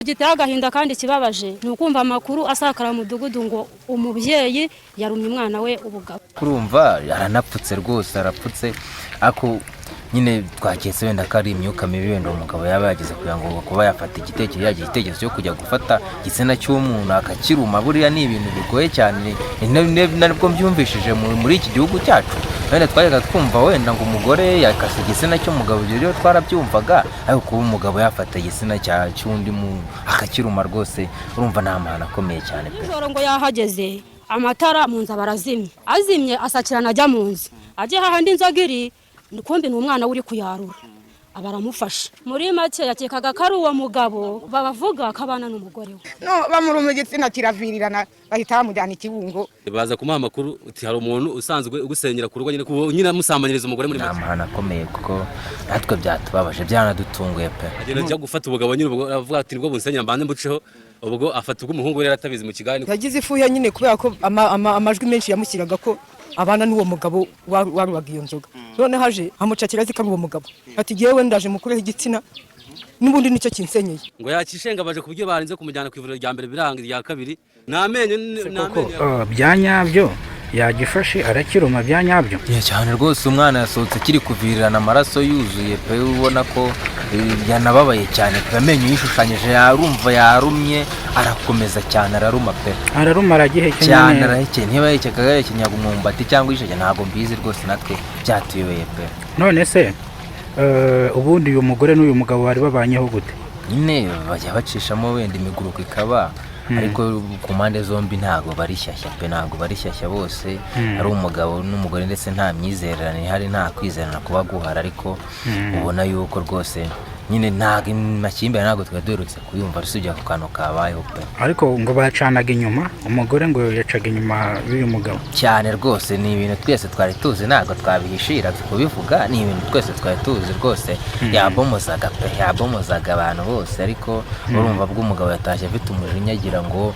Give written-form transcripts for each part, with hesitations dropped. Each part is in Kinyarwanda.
Giteye agahinda kandi kibabaje ni ukumva amakuru asakara mu mudugudu ngo umubyeyi yarumye umwana we ubugabo. Kurumva aranapfutse rwose, arapfutse, ariko nyine twaketse wenda ko ari imyuka mibi wenda umugabo yaba yagize kugira ngo kuba yafata igitekerezo, yagira igitekerezo cyo kujya gufata igitsina cy'umuntu akakiruma. Buriya ni ibintu bigoye cyane, nabwo mbyumvishije muri iki gihugu cyacu. Wenda twajyaga twumva wenda ngo umugore yakase igitsina cy'umugabo, ibyo rero twarabyumvaga, ariko kuba umugabo yafata igitsina cy'undi akakiruma rwose, urumva ni amahano akomeye cyane pe. Nijoro ngo yahageze, amatara mu nzu abarazimye, azimye asakirana ajya mu nzu, ajye hahandi inzoga iri, kumbi ni umwana we uri kuyarura, aba aramufasha. Muri make yakekaga ko ari uwo mugabo babavuga ko abana n'umugore we. No bamuruma igitsina kiravirirana, bahita bamujyana ikibungo. Baza kumuha amakuru uti hari umuntu usanzwe ugusenyera ku rugo nyine, nyine amusambanyiriza umugore muri Ni make. amahano akomeye kuko natwe byatubabaje, byanadutunguye pe. Agenda ajya gufata ubugabo nyine, ubwo aravuga ati nibwo bunsenyera, mbanze mbuceho. Ubwo afata ubw'umuhungu we rero atabizi mu kigali. Yagize ifuhe nyine kubera ko amajwi menshi yamushyiraga ko abana n'uwo mugabo warubaga iyo nzoga. None haje amucakira azi ko ari uwo mugabo, ati yewe ndaje mukureho igitsina, n'ubundi nicyo kinsenyeye. Ngo yakishengabaje ku buryo barinze kumujyana ku ivuriro rya mbere biranga, irya kabiri ni amenyo, ni amenyo. Bya nyabyo yagifashe arakiruma bya nyabyo? Cyane rwose, umwana yasohotse akiri kuvirirana amaraso yuzuye pe, ubona ko yanababaye cyane pe. Amenyo yishushanyije, yarumva yarumye, arakomeza cyane, araruma pe. Araruma, aragihekenya Cyane. Neza. Arahekenya, niba yahekekaga, yahekenyaga umwumbati cyangwa isheke, ntabwo mbizi rwose, natwe byatuyobeye pe. None se ubundi uyu mugore n'uyu mugabo bari babanyeho gute? Nyine bajya bacishamo wenda imiguruko ikaba, ariko ku mpande zombi ntabwo bari shyashya pe, ntabwo bari shyashya bose, ari umugabo n'umugore, ndetse nta myizererane ihari, nta kwizerana kuba guhara, ariko ubona yuko rwose nyine ntabwo amakimbirane, ntabwo twari duherutse kuyumva usibye ako kantu kabayeho pe. Ariko ngo bacanaga inyuma, umugore ngo yacaga inyuma y'uyu mugabo. Cyane rwose, ni ibintu twese twari tuzi, ntabwo twabihishira kubivuga, ni ibintu twese twari tuzi rwose. Yabomozaga pe, yabomozaga abantu bose, ariko urumva bwo umugabo yatashye afite umujinya, agira ngo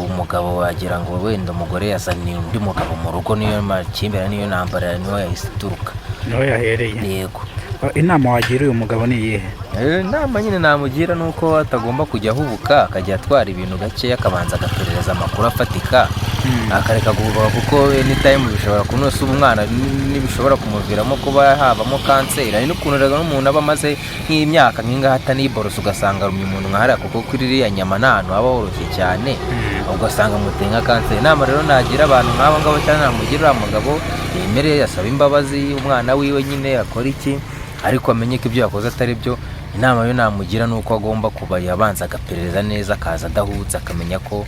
umugabo agira ngo wenda umugore yazaniye undi mugabo mu rugo, niyo makimbirane, niyo ntambara, niyo yahise ituruka. Niho yahereye. Yego. Inama wagira uyu mugabo ni iyihe? Inama nyine namugira ni uko atagomba kujya ahubuka, akajya atwara ibintu gakeya, akabanza agaperereza amakuru afatika, akareka guhubuka, kuko anytime bishobora kunosa umwana, ntibishobora kumuviramo kuba habamo kanseri. Hari n'ukuntu rero n'umuntu aba amaze nk'imyaka nk'ingahe ataniborosa, ugasanga arumye umuntu nka hariya, kuko kuri iriya nyama nta hantu haba horoshye cyane, ugasanga amuteye nka kanseri. Inama rero nagira abantu nk'abo ngabo cyangwa namugira uriya mugabo, yemere asabe imbabazi umwana wiwe nyine, akora iki, ariko amenye ko ibyo yakoze atari byo. Inama yo namugira ni uko agomba kuba yabanza agaperereza neza, akaza adahubutse, akamenya ko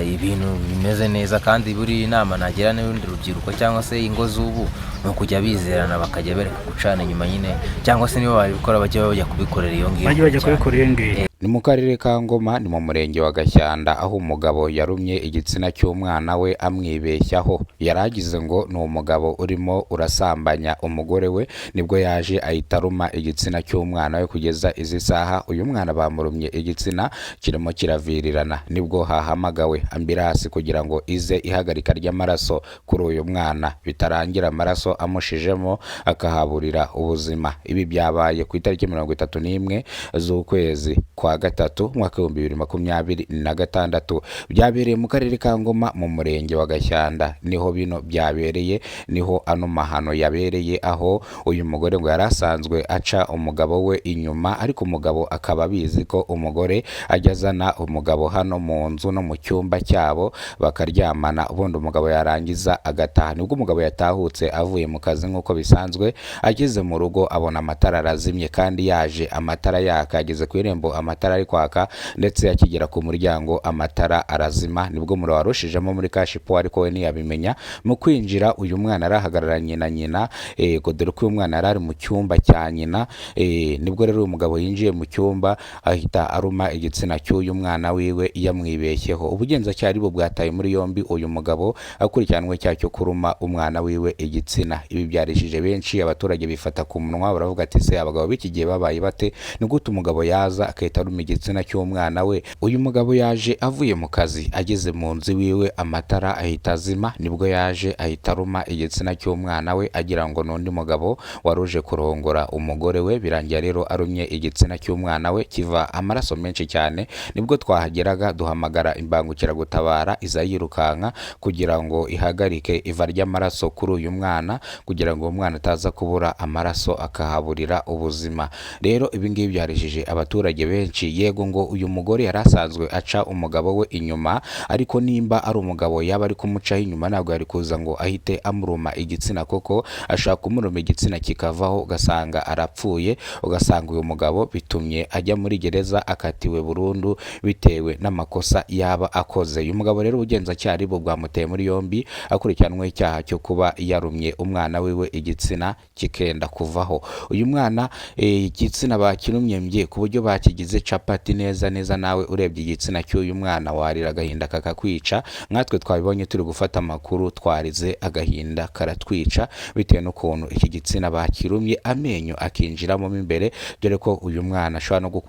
ibintu bimeze neza. Kandi buri inama nagira n'urundi rubyiruko cyangwa se ingo z'ubu ni ukujya bizerana, bakajya bereka gucana inyuma nyine, cyangwa se niba babikora bajya bajya kubikorera iyo ngiyo. Bajye bajya kubikora iyo ngiyo. Ni mu karere ka Ngoma, ni mu murenge wa Gashyanda, aho umugabo yarumye igitsina cy'umwana we amwibeshyaho. Yari agize ngo ni umugabo urimo urasambanya umugore we, nibwo yaje ahita aruma igitsina cy'umwana we. Kugeza izi saha uyu mwana bamurumye igitsina kirimo kiravirirana, nibwo hahamagawe ambulance kugira ngo ize ihagarika ry'amaraso kuri uyu mwana bitarangira amaraso amushijemo akahaburira ubuzima. Ibi byabaye ku itariki 31 z'ukwezi kwa gatatu, umwaka w'2026. Byabereye mu karere ka Ngoma, mu murenge wa Gashyanda, niho bino byabereye, niho ano mahano yabereye, aho uyu mugore ngo yari asanzwe aca umugabo we inyuma, ariko umugabo akaba abizi ko umugore ajya azana umugabo hano mu nzu no mu cyumba cyabo bakaryamana, ubundi umugabo yarangiza agataha. Nibwo umugabo yatahutse avuye mu kazi nk'uko bisanzwe, ageze mu rugo abona amatara arazimye kandi yaje amatara yaka, ageze ku irembo amatara ari kwaka, ndetse akigera ku muryango amatara arazima. Nibwo umuriro warushijemo muri kashipo, ariko we ntiyabimenya. Mu kwinjira uyu mwana arahagararanye na nyina, yego, dore ko uyu mwana yari ari mu cyumba cya nyina. Nibwo rero uyu mugabo yinjiye mu cyumba ahita aruma igitsina cy'uyu mwana wiwe yamwibeshyeho. Ubugenzacyaha bwo bwataye muri yombi uyu mugabo akurikiranwe icyaha cyo kuruma umwana wiwe igitsina. Ibi byarishije benshi, abaturage bifata ku munwa baravuga ati: "Se abagabo b'iki gihe babaye bate? Ni gute umugabo yaza agahita aruma kuruma igitsina cy'umwana we. Uyu mugabo yaje avuye mu kazi, ageze mu nzu iwiwe amatara ahita azima, nibwo yaje ahita aruma igitsina cy'umwana we agira ngo n'undi mugabo wari uje kurongora umugore we. Birangira rero arumye igitsina cy'umwana we kiva amaraso menshi cyane. Nibwo twahageraga duhamagara imbangukiragutabara iza yirukanka kugira ngo ihagarike iva ry'amaraso kuri uyu mwana, kugira ngo uwo mwana ataza kubura amaraso akahaburira ubuzima. Rero ibi ngibi byarishije abaturage benshi. Yego ngo uyu mugore yari asanzwe aca umugabo we inyuma, ariko nimba ari umugabo yaba ari kumucaho inyuma ntabwo yari kuza ngo ahite amuruma igitsina, koko ashaka kumuruma igitsina kikavaho ugasanga arapfuye, ugasanga uyu mugabo bitumye ajya muri gereza akatiwe burundu bitewe n'amakosa yaba akoze. Uyu mugabo rero ubugenzacyaha aribwo bwamuteye muri yombi akurikiranweho icyaha cyo kuba yarumye umwana wiwe igitsina kikenda kuvaho. Uyu mwana igitsina bakirumye mbye ku buryo bakigize capati neza neza. Nawe urebye igitsina cy'uyu mwana warira agahinda kakakwica. Nkatwe twabibonye turi gufata amakuru twarize agahinda karatwica bitewe n'ukuntu iki gitsina bakirumye amenyo akinjiramo mo imbere, dore ko uyu mwana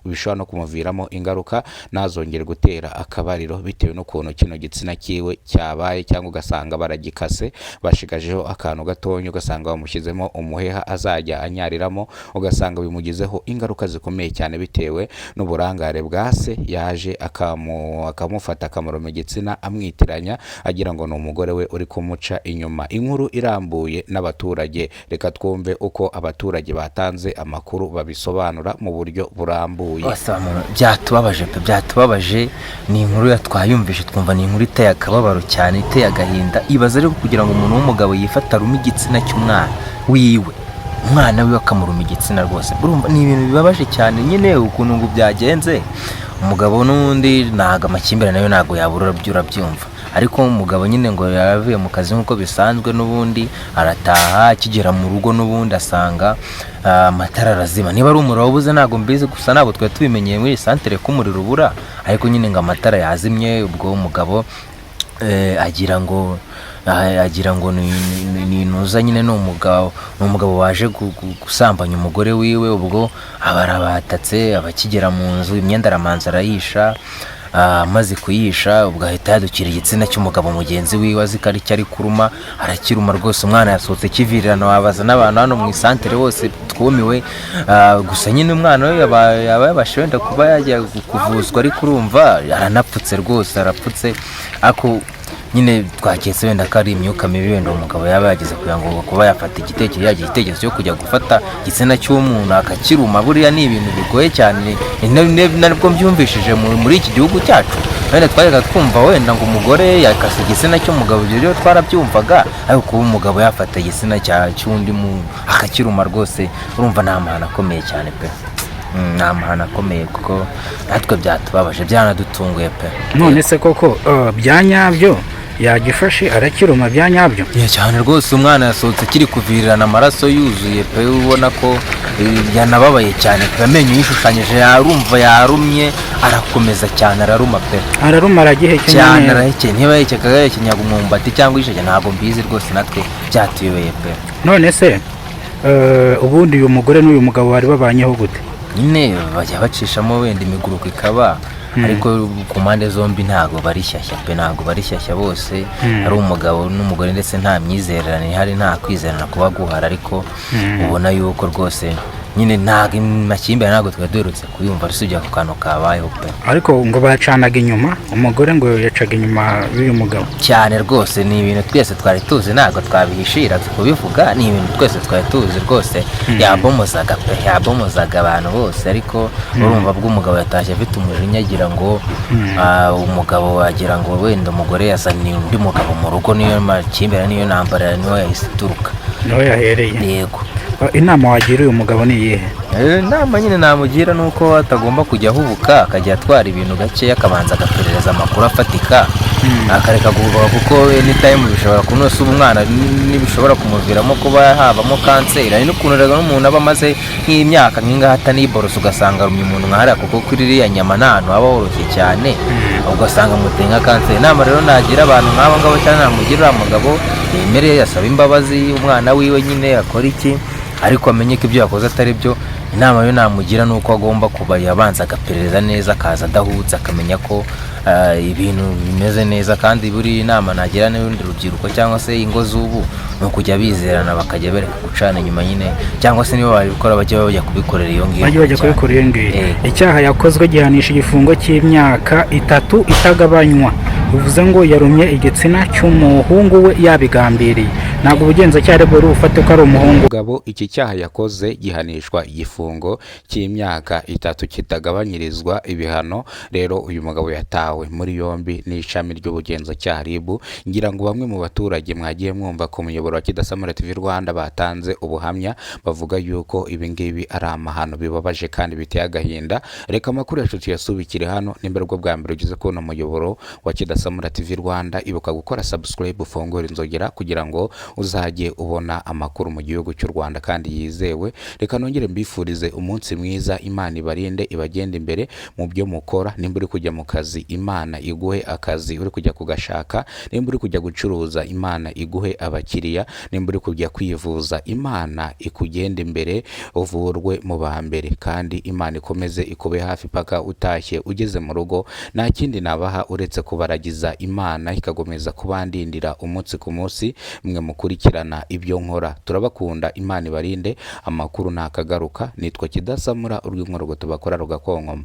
bishobora no kumuviramo ingaruka ntazongere gutera akabariro bitewe n'ukuntu kino gitsina cyiwe cyabaye, cyangwa ugasanga baragikase bashigajeho akantu gatonya, ugasanga bamushyizemo umuheha azajya anyariramo, ugasanga bimugizeho ingaruka zikomeye cyane bitewe n'uburangare bwa se. Yaje akamufata akamuruma igitsina amwitiranya agira ngo ni umugore we uri kumuca inyuma. Inkuru irambuye n'abaturage, reka twumve uko abaturage batanze amakuru babisobanura mu buryo burambuye. Byatubabaje pe, byatubabaje. Ni inkuru twayumvise twumva ni inkuru iteye akababaro cyane, iteye agahinda. Ibaze ariko kugira ngo umuntu w'umugabo yifate arume igitsina cy'umwana wiwe, umwana wiwe akamuruma igitsina rwose, urumva ni ibintu bibabaje cyane nyine ukuntu ngo byagenze. Umugabo n'undi ntago amakimbirane nayo ntago yabura, urabyumva. Ariko umugabo nyine ngo yaravuye mu kazi nk'uko bisanzwe, n'ubundi arataha, akigera mu rugo n'ubundi asanga amatara arazima. Niba ari umuriro wabuze ntabwo mbizi, gusa ntabwo twari tubimenyeye muri iyi santere ko umuriro ubura, ariko nyine ngo amatara yazimye. Ubwo umugabo agira ngo ni intuza nyine, ni umugabo waje gusambanya umugore wiwe. Ubwo abarabatatse, abakigera mu nzu imyenda aramanza arayisha, amaze kuyisha ubwo ahita yadukira igitsina cy'umugabo mugenzi wiwe azi ko ari cyo ari kuruma, arakiruma rwose. Umwana yasohotse kivirirana, wabaza n'abantu hano mu isantere bose twumiwe. Gusa nyine umwana we yaba yabasha wenda kuba yajya kuvuzwa, ariko urumva aranapfutse rwose, arapfutse. Ariko nyine twaketse wenda ko ari imyuka mibi wenda umugabo yaba yagize kugira ngo kuba yafata igitekerezo, yagira igitekerezo cyo kujya gufata igitsina cy'umuntu akakiruma. Buriya ni ibintu bigoye cyane, nabwo mbyumvishije muri iki gihugu cyacu. Wenda twajyaga twumva wenda ngo umugore yakase igitsina cy'umugabo, ibyo rero twarabyumvaga, ariko kuba umugabo yafata igitsina cy'undi muntu akakiruma rwose, urumva ni amahano akomeye cyane pe. Ni amahano akomeye kuko natwe byatubabaje, byanadutunguye pe. None se koko bya nyabyo yagifashe arakiruma bya nyabyo? Cyane rwose, umwana yasohotse akiri kuvirirana amaraso yuzuye pe, ubona ko yanababaye cyane pe. Amenyo yishushanyije, yarumva yarumye, arakomeza cyane araruma pe. Araruma, aragihekenya cyane, arahekenya. Niba yahekekaga yahekenyaga umwumbati cyangwa isheke ntabwo mbizi rwose, natwe byatuyobeye pe. None se ubundi uyu mugore n'uyu mugabo bari babanyeho gute? Nyine bajya bacishamo wenda imiguruko ikaba, ariko ku mpande zombi ntabwo bari shyashya pe, ntabwo bari shyashya bose, ari umugabo n'umugore, ndetse nta myizererane ihari, nta kwizerana kuba guhara. Ariko ubona yuko rwose nyine ntabwo amakimbirane ntabwo twari duherutse kuyumva usibye ako kantu kabayeho pe. Ariko ngo bacanaga inyuma, umugore ngo yacaga inyuma y'uyu mugabo cyane rwose. Ni ibintu twese twari tuzi, ntabwo twabihishira kubivuga, ni ibintu twese twari tuzi rwose. Yabomozaga pe, yabomozaga abantu bose. Ariko urumva bwo umugabo yatashye afite umujinya agira ngo umugabo wagira ngo wenda umugore yazaniye undi mugabo mu rugo, niyo makimbirane niyo ntambara niho yahise ituruka, niho yahereye. Yego. Inama wagira uyu mugabo ni iyihe? Inama nyine namugira ni uko atagomba kujya ahubuka, akajya atwara ibintu gakeya, akabanza agaperereza amakuru afatika, akareka guhubuka, kuko anytime bishobora kunosa umwana, bishobora kumuviramo kuba habamo kanseri. Hari n'ukuntu rero n'umuntu aba amaze nk'imyaka nk'ingahe ataniborosa, ugasanga arumye umuntu nka hariya, kuko kuri iriya nyama nta hantu haba horoshye cyane, ugasanga amuteye nka kanseri. Inama rero nagira abantu nk'abo ngabo, cyangwa namugira uriya mugabo, yemere asabe imbabazi umwana wiwe nyine, akora iki, ariko amenye ko ibyo yakoze atari byo. Inama yo namugira ni uko agomba kuba yabanza agaperereza neza, akaza adahubutse, akamenya ko ibintu bimeze neza. Kandi buri inama nagira n'urundi rubyiruko cyangwa se ingo z'ubu ni ukujya bizerana, bakajya bereka gucana inyuma nyine, cyangwa se niba babikora bajye bajya kubikorera iyo ngiyo. Bajye bajya kubikora iyo ngiyo. Yego. Icyaha yakozwe gihanisha igifungo cy'imyaka 3 itagabanywa. Bivuze ngo yarumye igitsina cy'umuhungu we yabigambiriye. Ntabwo ubugenzacyaha aribwo buri bufate ko ari umuhungu. Mugabo iki cyaha yakoze gihanishwa igifungo cy'imyaka 3 kitagabanyirizwa ibihano. Rero uyu mugabo yatawe muri yombi n'ishami ry'ubugenzacyaha RIB. Ngira ngo bamwe mu baturage mwagiye mwumva ku muyoboro wa Kidasamura TV Rwanda batanze ubuhamya bavuga yuko ibi ngibi ari amahano bibabaje kandi biteye agahinda. Reka amakuru yacu tuyasubikire hano. Nimba aribwo bwa mbere ugeze kuri uno muyoboro wa Kidasamura TV Rwanda, ibuka gukora subscribe, ufungure inzogera kugira ngo uzajye ubona amakuru mu gihugu cy'u Rwanda kandi yizewe. Reka nongere mbifurize umunsi mwiza, Imana ibarinde, ibagende imbere mu byo mukora. Nimba uri kujya mu kazi, Imana iguhe akazi uri kujya kugashaka. Nimba uri kujya gucuruza, Imana iguhe abakiriya. Nimba uri kujya kwivuza, Imana ikugende imbere, uvurwe mu ba mbere, kandi Imana ikomeze ikube hafi paka utashye ugeze mu rugo. Nta kindi nabaha uretse kubaragiza Imana ikagomeza kubandindira umunsi ku munsi. Mwe mukurikirana ibyo nkora, turabakunda, Imana ibarinde. Amakuru ntakagaruka. Nitwa Kidasamura, urw'inkorogoto bakora rugakonkoma.